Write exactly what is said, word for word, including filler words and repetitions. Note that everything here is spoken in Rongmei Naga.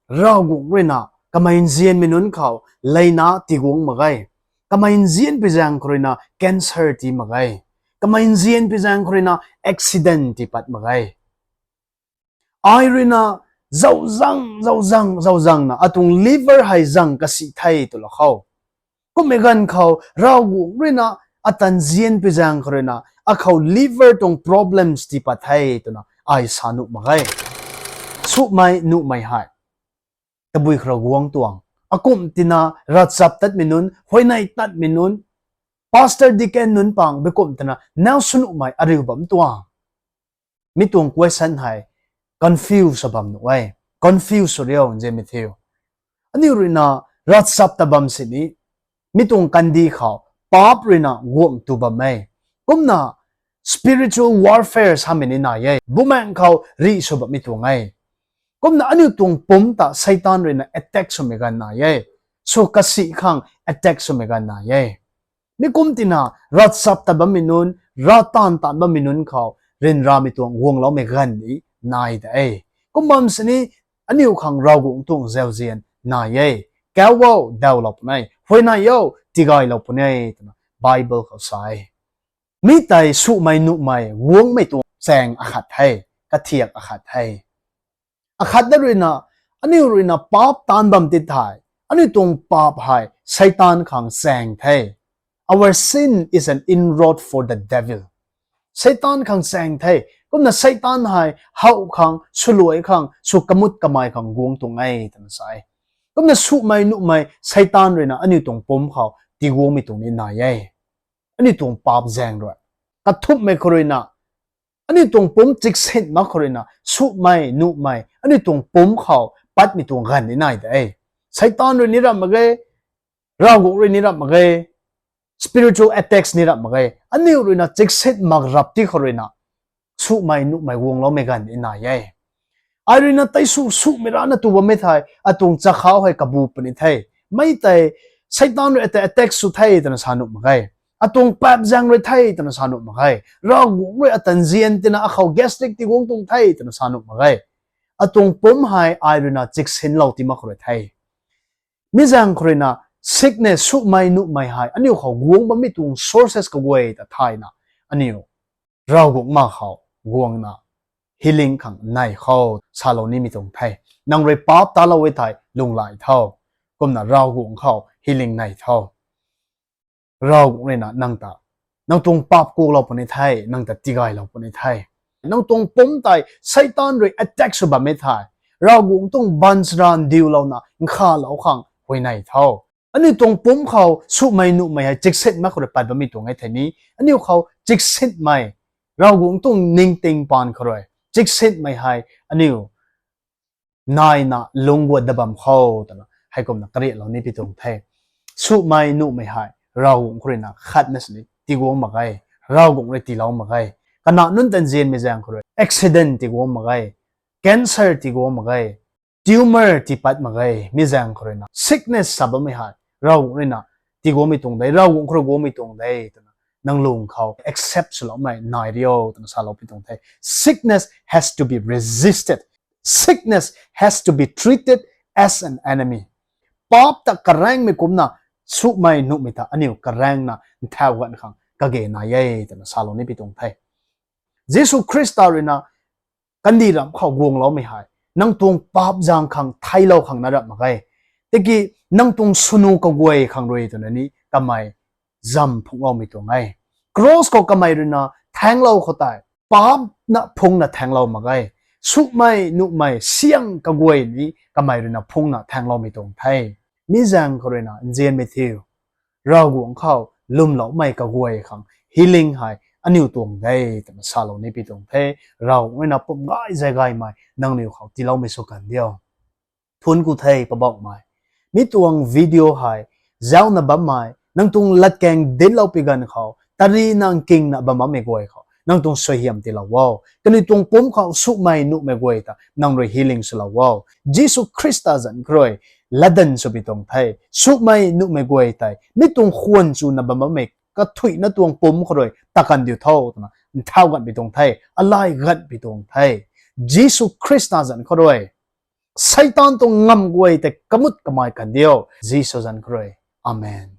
Ravguangc ruina kamei nzianmei nunc khou leina tiguang mak ge. Kamei nzianpui zaeng khou ruina cancer tii mak ge. Kamei nzianpui zaeng khou ruina accident tii pat mak ge. Ai ruina zauzang zauzang zauzangna atuang liver hei zang kasi the twlou khou, kummei ganv khou Ravguangc ruina ata nzianpui zaeng khou ruina akhou liver tuang problems tii pat the twna ai sa nuh mak ge. Sumei nuhmei hei tabui khou rui guang tuang. Akumh tina ravchap tatmei nunc, huayney tatmei nunc, pastor, deacon nunc pang beikumh tina nau sw nuhmei ariu bam tuang. Mi tuang question hei confuse sw bam nuh e. Confuse sw riu nzianmei thiu. Aniu ruina ravchap ta bam sini, mi tuang kandih khou paap ruina guang tu bam e. Kumna spiritual warfare samei ni nai e. Bumaengh khou rih sw bammei tuang e. Kumna aniu tuang pumc ta Seitaan ruina attack swmei ganv nai e. Sw kasi khang attack swmei ganv nai e. Mi kum tina ravchap ta bammei nunc, ravtaanv taanv bammei nunc khou ryanramei tuang guangloumei ganv ni nai de e. Kum bam sini aniu khang Ravguangc tuang zauzian nai e. Kau o, daulou puni, huayney o, tigaylou puni twna Bible khou sa e. Mi tei sumei nuhmei guangmei tuang chaeng akhat the, kathiak akhat the. Akhat da ruina, aniu ruina paap taanv bam ti thei, aniu tuang paap hei Seitaan khang chaeng the. Our sin is an inroad for the devil. Seitaan khang chaeng the. Kumna Seitaan hei how khang, swluai khang, sw kamut kamei khang guang tuang e twna sa e. Kumna sumei nuhmei Seitaan ruina aniu tuang pumc khou tiguangmei tuang ni nai e. Aniu tuang paap zaeng rui, kathumhmei khou ruina, aniu tuang pumc chiksin mak khou ruina sumei nuhmei aniu tuang pumc khou patmei tuang ganv ni nai de e. Seitaan rui ni ramh mak ge, Ravguangc rui ni ramh mak ge, spiritual attacks ni ramh mak ge. Aniu ruina chiksin mak rap ti khou ruina sumei nuhmei guangloumei ganv ni nai e. Ai ruina tei su sumei rana tu bammei thei atuang chakhou hei kabu puni the. Mi tei Seitaan rui tei attack sw the twna sa nuh mak ge. Atuang paap zaeng rui the twna sa nuh mak ge. Ravguangc rui ata nzian tina akhou gastric tiguang tuang the twna sa nuh mak ge. Atuang pumc hei ai ruina chiksinlou ti mak khou rui the. Mi zaeng khou ruina sickness, sumei nuhmei hei aniu khou guang bammei tuang sources kaguay ta thayna aniu Ravguangc ma khou guangna healing khang nei khou salou nimei tuang the. Nang rui paap talou e thei lunghlaic tho. Kumna Ravguangc khou healing nei tho. Ravguangc ruina nang ta, nang tuang paap kuaklou puni the, nang ta tigaylou puni the. Nang tuang pumc tei Seitaan rui attack sw bammei thei Ravguangc tuang baanchara ndiulouna nkhavlou khang huayney tho. Aniu tuang pumc khou sumei nuhmei hei chiksin mak khou rui pat bammei tuang e thei ni, aniu khou chiksinmei, Ravguangc tuang ningting paan khou rui chiksinmei hei aniu naina lungc guat da bam khou twna heikumna kariaklou ni pi tuang the. Sumei nuhmei hei Ravguangc khou ruina khatna sini tiguang mak ge. Ravguangc rui tiilou mak ge. Kana nunc ta nzianmei zaeng khou rui accident tiguang mak ge, cancer tiguang mak ge, tumor tiipat mak ge. Mi zaeng khou ruina sickness sa bammei hei Ravguangc ruina tiguangmei tuang de, Ravguangc khou rui guangmei tuang de twna nang lung khou accept swloumei nai rio twna salou pi tuang the. Sickness has to be resisted. Sickness has to be treated as an enemy. Paap ta karaengmei kumna sumei nuhmei ta aniu karaengna nthau ganv khang kage nai e twna salou ni pi tuang the. Jisu Khrista ruina kandih ramh khou guangloumei hei nang tuang paap zaeng khang theilou khang na ramh mak ge. Tiki nang tuang swnu kaguay khang rui twna ni kamei zam phungcloumei tuang e. Cross khou kamei ruina thaengclou khou tei paapna phungna thaengclou mak ge. Sumei nuhmei siang kaguay ni kamei ruina phungna thaengcloumei tuang the. Mi zaeng khou ruina nzianmei thiu, Ravguangc khou lwmloumei kaguay khang healing hei aniu tuang de twna salou ni pi tuang the. Ravguangc ruina pum gay zay gaymei nangniw khou tiiloumei sw kan diu. Thuanc ku the Poubauhmei. Mi tuang video hei zauna bammei, nang tuang latkaeng dinclou pi ganv khou tari nang kingna bam bammei guay khou nang tuang suaihiam tiilou o. Kaniw tuang pumc khou sumei nuhmei guay ta nang rui healing swlou o. Jisu Khrista zanc khou rui latdanv sw pi tuang the. Sumei nuhmei guay tei mi tuang khwan chuna bam bammei kathuicna tuang pumc khou rui ta kan diu tho twna nthau ganv pi tuang the, alay ganv pi tuang the. Jisu Khrista zanc khou rui Seitaan tuang ngamv guay tei kamut kamei kan diu. Jisu zanc khou rui. Amen.